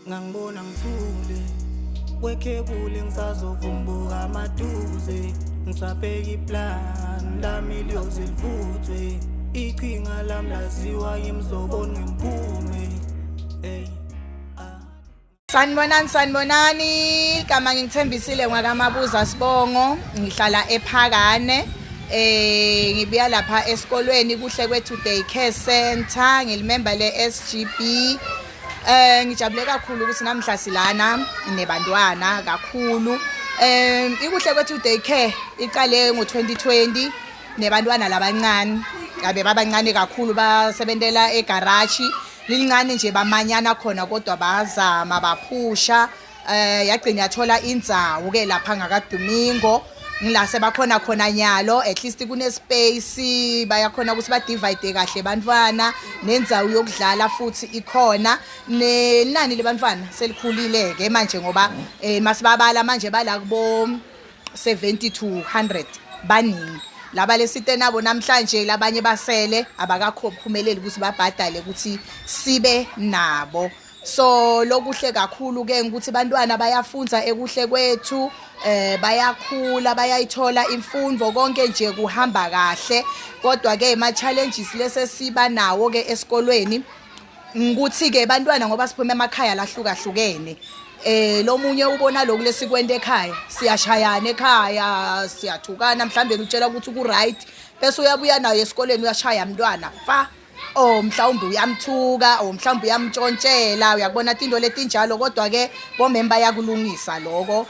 Ngangibona ngithule kwekhebuli, ngisazovumbuka maduze, ngisabheka iplan lami liyoze livuthwe, iqhinga lami laziwa yimzoboni ngemphume, ey ah. Sanibonani, sanibonani. Igama ngingithembisile ngwakaMabuza Sibongo, ngihlala ePhakane. Ngibuya lapha esikolweni Kuhle Kwethu Day Care Center, ngilimember le SGB. Ngijabule kakhulu ukuthi namhla silana nebantwana kakhulu. Ikuhle Kwethu Day Care iqale ngo2020 nebantwana labancane. Abe babancane kakhulu, basebentela egarage lincane nje, bamanyana khona, kodwa bazama baphusha, yagcina yathola indzawo ke lapha ngakaDomingo, ngila sebakhona khona nyalo. At least kune space, bayakhona ukuthi ba divide kahle bantwana, nendzawo yokudlala futhi ikhona, nenani lebantwana selikhulile ke manje, ngoba masibabala manje bala kubo 70 to 100, baningi laba lesite nabo namhlanje. Labanye basele abakakho phumeleli ukuthi babhadale ukuthi sibe nabo. So lokuhle kakhulu ke ukuthi bantwana bayafunza ekuhle kwethu, bayakhula, bayayithola imfundo, konke nje kuhamba kahle. Kodwa ke ma challenges lese siba nawo ke esikolweni ukuthi ke bantwana, ngoba siphume emakhaya lahlukahlukene, lo munye ubona lokhu lesikwenta ekhaya, siyashayana ekhaya, siyathukana, mhlambe utshela ukuthi ku right, bese uyabuya nayo esikoleni uyashaya mntwana fa, oh mhlawumbe uyamthuka, or mhlawumbe uyamtshontshela, uyakubona tinto letinjalo. Kodwa ke bomem bayakulungisa lokho,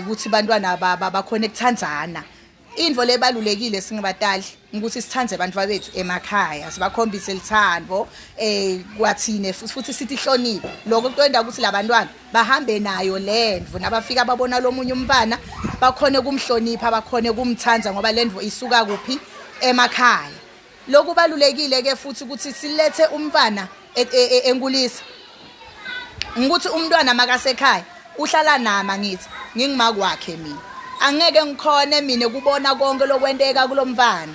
ukuthi bantwana bakhona ekuthandzana. Into lebalulekile singabatali ukuthi sithandze abantu bethu emakhaya, sibakhombise lithando kwathine futhi sithi hloniphe. Lokho kutwenda ukuthi labantwana bahambe nayo lendvo, nabafika babona lomunye umntwana bakhone kumhlonipha, bakhone kumthandza, ngoba lendvo isuka kuphi? Emakhaya. Lokubalulekile ke futhi ukuthi silethe umntwana enkulisa, ukuthi umntwana makasekhaya uhlala nama, ngithi ngingima kwakhe mina, angeke ngikhone mina kubona konke lokwenteka kulomfana.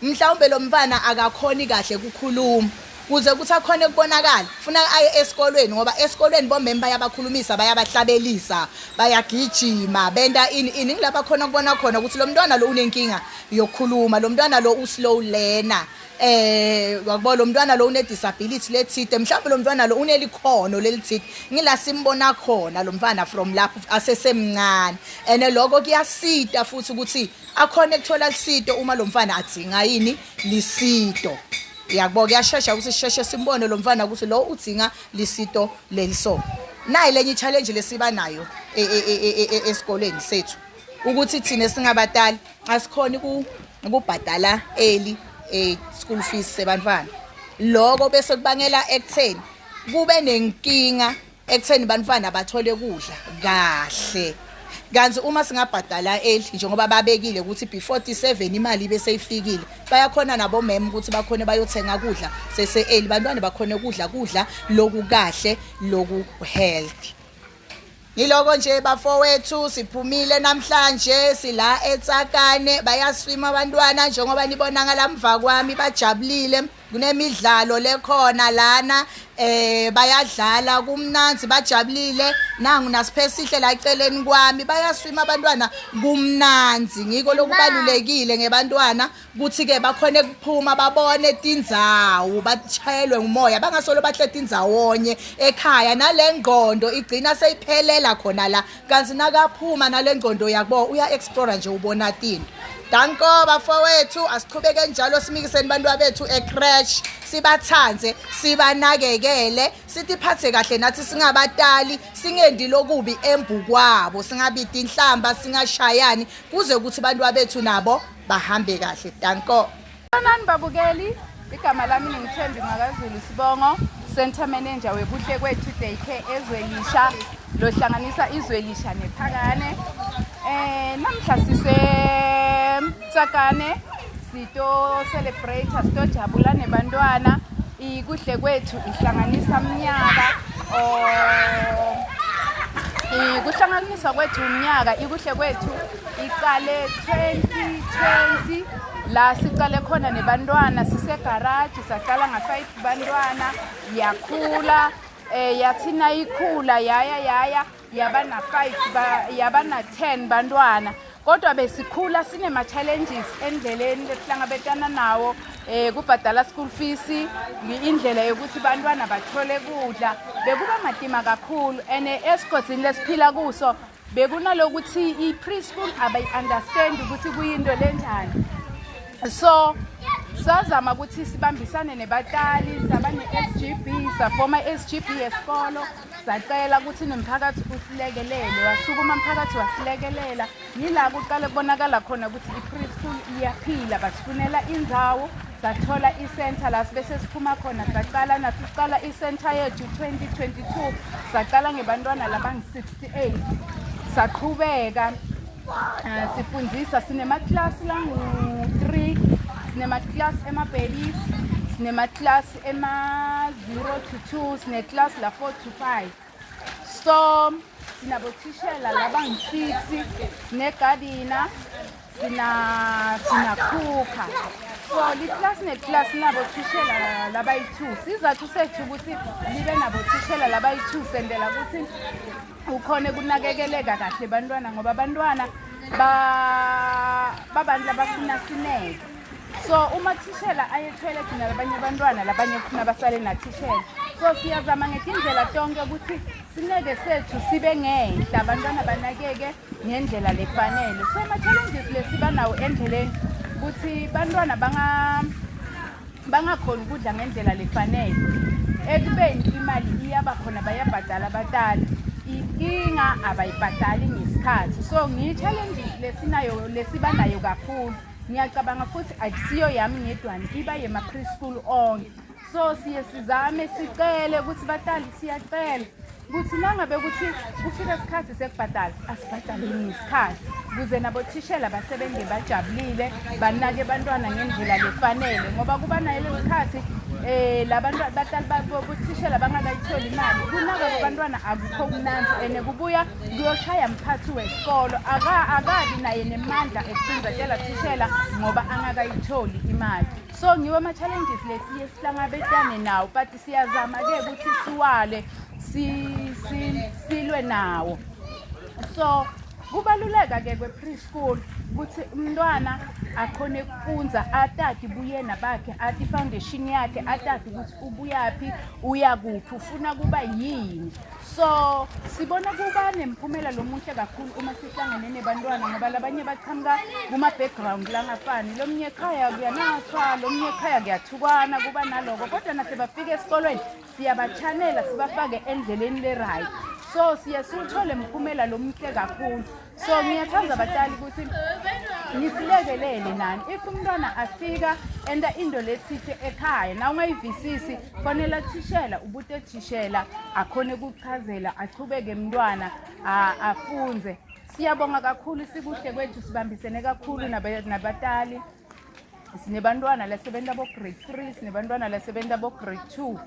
Mhlawumbe lo mfana akakhoni kahle ukukhuluma, kuze ukuthi akhone kubonakala funa aye esikolweni, ngoba esikolweni bomem bayabakhulumisa, bayabahlabelisa, bayagijima, benta ini ini, ngilapha khona kubona khona ukuthi lo mntwana lo unenkinga yokukhuluma, lo mntwana lo uslow learner, wakubona lo mntwana lo une disability lethide, mhlawumbe lo mntwana lo unelikhono lelithide. Ngila simbona khona lo mfana from lapho asesemncane, and lokho kuyasita futhi ukuthi akhona ukuthola lisito uma lo mfana adzinga yini lisito. Yakubo, kuyashesha ukuthi sisheshe simbone lo mfana ukuthi lo udzinga lisito leliso. Nayi lenye i-challenge lesiba nayo esikoleni sethu, ukuthi thina singabatali asikhoni ukubhadala early school fees sebantwana. Lokho bese kubangela ekutheni kube nenkinga ekutheni bantwana bathole kudla kahle, kanti uma singabhadala early njengoba babekile ukuthi before 37 imali ibe seyifikile, bayakhona nabo mem ukuthi bakhone bayothenga kudla sese early, bantwana bakhone kudla kudla loku kahle, loku healthy. Ngiloko nje bafowethu, siphumile namhlanje, sila eTsakane, bayaswima abantwana njengoba nibona ngalamva kwami, bajabulile, kunemidlalo lekhona lana, bayadlala, kumnanzi, bajabulile. Nangu nasiphesihle la eceleni kwami, bayaswima abantwana, kumnanzi. Ngiko lokubalulekile ngebantwana kuthi ke bakhone ukuphuma, babone tindzawo, bachayelwe ngumoya, bangasolo bahleti indzawonye ekhaya, nale ngqondo igcina seyiphelela khona la, kanti nakaphuma nale ngqondo yakubo uya explore nje, ubona tinto. Danko bafowethu, asiqhubeke njalo, simikiseni abantu bethu ecreche, sibathandze, sibanakekele, sitiphathe kahle nathi singabatali, singendi lokubi embukwabo, singabidi inhlamba, singashayani, kuze ukuthi abantu bethu nabo bahambe kahle. Danko. Sanibonani babukeli, igama lami ngingithembi Makazulu Sibongo, Center Manager weKuhle Kwethu Daycare eZwelisha, lohlanganisa iZwelisha nePhakane. Namhla sise Tsakane, sito celebrate, sitojabula nebantwana. Ikuhle Kwethu ihlanganisa mnyaka oh kuhlanganiswa kwethu umnyaka. Ikuhle Kwethu iqale 2020, la siqale khona nebantwana sisegaraji, saqala nga-5 bantwana, yakhula. Yathi nayikhula yaya yaya yaba na 5 yaba na 10 bantwana, kodwa besikhula sinema challenges endleleni lesihlangabetana nawo, kubhadala school fees, indlela yokuthi bantwana bathole kudla bekuba matima kakhulu. And esigodini lesiphila kuso bekunalokuthi i-preschool abayi-understand ukuthi kuyinto lenjani. So sazama ukuthi sibambisane nebatali, saba ne-SGB, safoma i-SGB yesikolo, sacela ukuthi nomphakathi usilekelele. Wasukuma umphakathi wasilekelela. Yila kuqale kubonakala khona ukuthi i-preschool iyaphila. Basifunela indzawo, sathola i-center la sibe sesiphuma khona. Saqala nasicala i-center yethu 2022, saqala ngebantwana labangu-68, saqhubeka sifundzisa. Sinemaklasi langu-3, sinemaklasi ema-babies, sinemaklasi ema-0 to 2, sineklasi la-4 to 5. So sinabothishela labangu-6, sinegadina, sinakhukha. So liklasi neklasi nabothishela labayi-2. Sizathu sethu ukuthi libe nabothishela labayi-2, sendela ukuthi ukhone kunakekeleka kahle bantwana, ngoba abantwana babantu labafuna sineke. So uma thishela ayethwele thina labanye abantwana, labanye kufuna basale nathishela. So siyazama ngetindlela tonke ukuthi sineke sethu sibe ngenhla, abantwana banakeke ngendlela lefanele. So ama-challenges lesiba nawo endleleni ukuthi bantwana bangakhoni ukudla ngendlela lefanele, ekubeni imali iyaba khona, bayabhadala abatali, inkinga abayibhadali ngesikhathi. So ngiyi-challenge lesinayo, lesiba nayo kakhulu. Ngiyacabanga futhi akusiyo yami ngedwana, iba yema-preschool onke. So siye sizame sicele ukuthi batali, siyacela ukuthi nangabe ukuthi kufika isikhathi sekubhadala, asibhadaleni ngesikhathi ukuze nabothishela basebenze bajabulile, banake bantwana ngendlela lefanele, ngoba kuba nayo lesikhathi labantwana batali bothishela bangakayitholi imali, kunaka kwabantwana akukho kumnandzi. And kubuya kuyoshaya mphathi wesikolo, akabi naye nemandla ekucindzetela thishela ngoba angakayitholi imali. So ngiwo ama-challenges lesiye sihlangabetane nawo, but siyazama-ke ukuthi siwale, silwe nawo. So kubaluleka-ke kwe-preschool ukuthi umntwana akhone kufundza, atati buyena bakhe, ati foundation yakhe, atati ukuthi ubuyaphi, uyakuphi, ufuna kuba yini. So sibona kuba nemphumela lomuhle kakhulu uma sihlangene nebantwana, ngoba labanye bachamuka kuma-background langafani. Lomunye ekhaya kuyanathwa, lomunye ekhaya kuyathukwana, kuba naloko, kodwa nasebafika esikolweni siyabachanela, sibafake endleleni le-right. So siye siwuthole mphumela lomuhle kakhulu. So ngiyathanda batali ukuthi nisilekelele nani. If umntwana afika enta into lethile ekhaya na ungayivisisi, fonela thishela, ubute thishela akhone ukuchazela, achubeke mntwana afunze. Siyabonga kakhulu. Sikuhle kwethu sibambisene kakhulu nabatali. Sinebantwana lasebenta bo-grade 3, sinebantwana lasebenta bo-grade 2.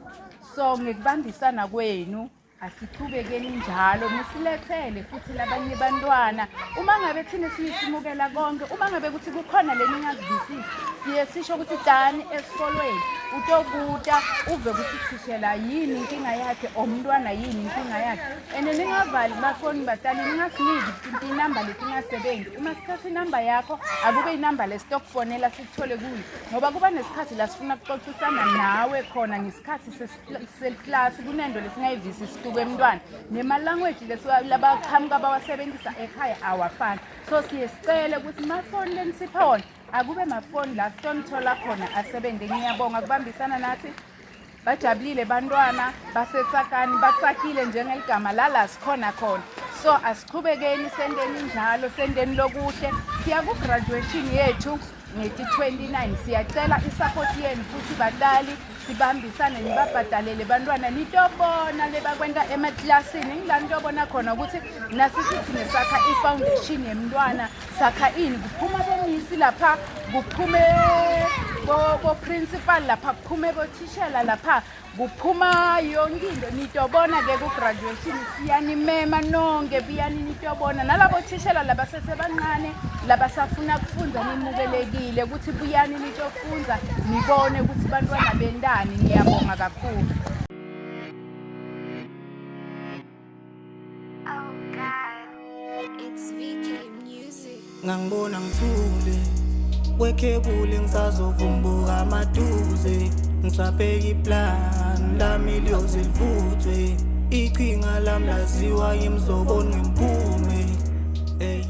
So ngekubambisana kwenu asichubekeni njalo, nisilethele futhi labanye bantwana. Uma ngabe thina sisimukela konke, uma ngabe kuthi kukhona le ningakuvisisi, siye sisho ukuthi tani esikolweni utobuta, uve ukuthi thishela yini inkinga yakhe or umntwana yini inkinga yakhe. And ningavali bafoni batali, ningasiniki inamba letingasebenzi. Uma sithatha inamba yakho, akube inamba lesitokufonela sikuthole kuyo, ngoba kuba nesikhathi la sifuna kuxoxisana nawe khona ngesikhathi seklasi, kunento lesingayivisisi tuke emntwana, nema-language labaqhamuka bawasebenzisa ekhaya awafani. So siye sicele ukuthi mafoni lenisipha wona akube mafoni la sitonithola khona asebenze. Ngiyabonga kubambisana nathi. Bajabulile bantwana baseTsakani, batsakile njengeligama lala sikhona khona. So asichubekeni senteni njalo, senteni lokuhle. Siya ku-graduation yethu ngeti-29. Siyacela i-support yenu futhi batali, sibambisane, nibabhadalele bantwana, nitobona lebakwenta emaklasini. Ngila nitobona khona ukuthi nasithi thine sakha i-foundation yemntwana, sakha ini. Kuphuma bomisi lapha, kuphume bo-principal lapha, kuphume bothishela lapha, kuphuma yonke into. Nitobona-ke ku-graduation. Siyanimema nonke, buyani nitobona. Nalabo thishela labasesebancane labasafuna kufundza, nimukelekile ukuthi buyani nitofundza, nibone ukuthi bantwana bentani. Ngiyabonga kakhulu. Ngangibona ngithule kwekhebuli, ngisazovumbuka amaduze, ngisabheka iplan lami liyoze livuthwe. Iqhinga lami laziwa yimzoboni ngemphume, ey.